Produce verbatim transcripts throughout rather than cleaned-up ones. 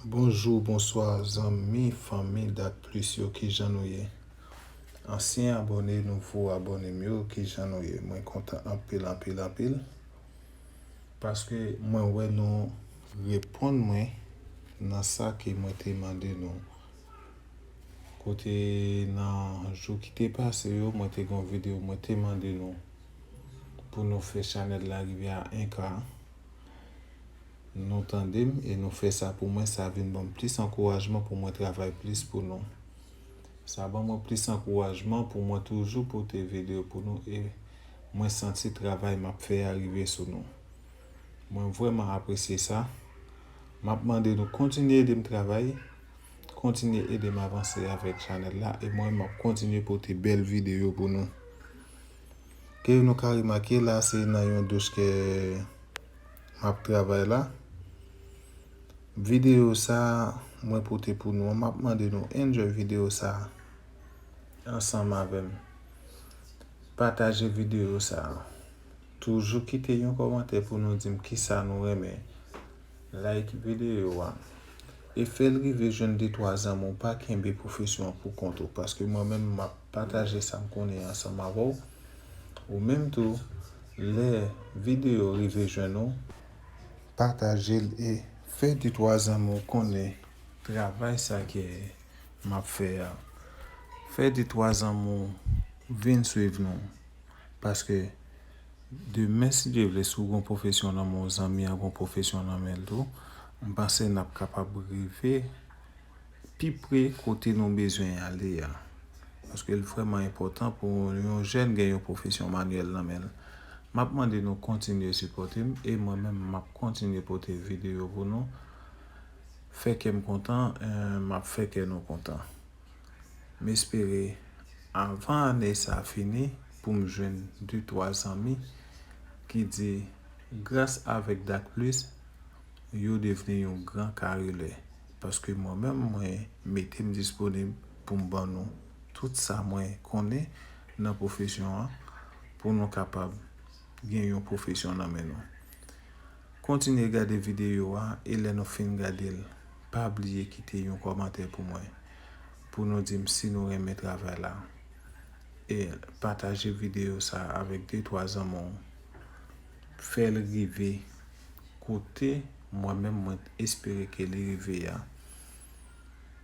Bonjou, bonswa, zanmi, fanmi, Dat Plus yo, kijan nou ye? Ansyen abòne, nouvo abòne m yo, kijan nou ye? Mwen kontan anpil, anpil, anpil. Paske mwen wè nou reponn mwen nan sa ke mwen te mande nou. Kote nan jou ki te pase yo, mwen te gen yon videyo, mwen te mande nou pou nou fè chanèl la rive a en K. Nou tande m e nou fè sa pou mwen, sa vin ban m plis ankourajman pou mwen travay plis pou nou. Sa ban mwen plis ankourajman pou mwen toujou pote videyo pou nou e mwen santi travay m ap fè a rive sou nou. Mwen vrèman apresye sa. M ap mande nou kontinye ede m travay, kontinye ede m avanse avèk chanèl la e mwen m ap kontinye pote bèl videyo pou nou. Ke nou ka remake la, se nan yon douch ke m ap travay la. Videyo sa a mwen pote pou nou an, m ap mande nou enjoy videyo sa a ansanm avè m. Pataje videyo sa a. Toujou kite yon kòmantè pou nou di m kisa nou renmen. Like videyo a. E fè l rive jwenn de twa zanmi w, pa kenbe pwofesyon an pou kont ou. Paske mwen menm m ap pataje sa m konnen ansanm avè w. Ou menm tou, lè videyo rive jwenn ou, pataje l e fè de twa zanmi w konnen travay sa ke m ap fè a. Fè de twa zanmi w vin swiv nou. Paske demen, si Dye vle, si w gen yon pwofesyon nan men w, zanmi an gen yon pwofesyon nan men l tou, m panse n ap kapab rive pi pre kote nou bezwen ale a. Paske l vrèman enpòtan pou yon jèn gen yon pwofesyon manyèl nan men l. M ap mande nou kontinye sipòte m e mwen menm m ap kontinye pote videyo pou nou. Fè kè m kontan, eh, m ap fè kè nou kontan. M espere avan ane sa fini pou m jwenn de twa zanmi ki di gras avèk Dat Plus, yo devni yon gran karilè. Paske mwen menm, mwen mete m disponib pou m ban nou tout sa mwen konnen nan pwofesyon an pou nou kapab gen yon pwofesyon nan men nou. Kontinye gade videyo a e lè nou fin gade l, pa bliye kite yon kòmantè pou mwen, pou nou di m si nou renmen travay la. E pataje videyo sa avèk de twa zanmi w. Fè l rive kote mwen menm mwen espere ke li rive a.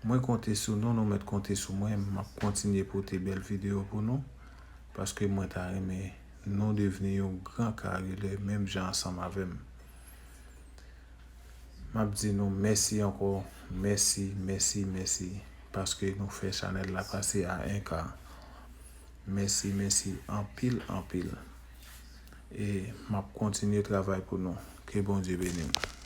Mwen konte sou nou, nou mèt konte sou mwen, m ap kontinye pote bèl videyo pou nou, paske mwen ta renmen nou devni yon gran karilè menm jan ansanm avè m. M ap di nou mèsi ankò, mèsi, mèsi, mèsi, paske nou fè chanèl la pase a en K. Mèsi, mèsi anpil, anpil. E m ap kontinye travay pou nou. Ke Bondye beni nou.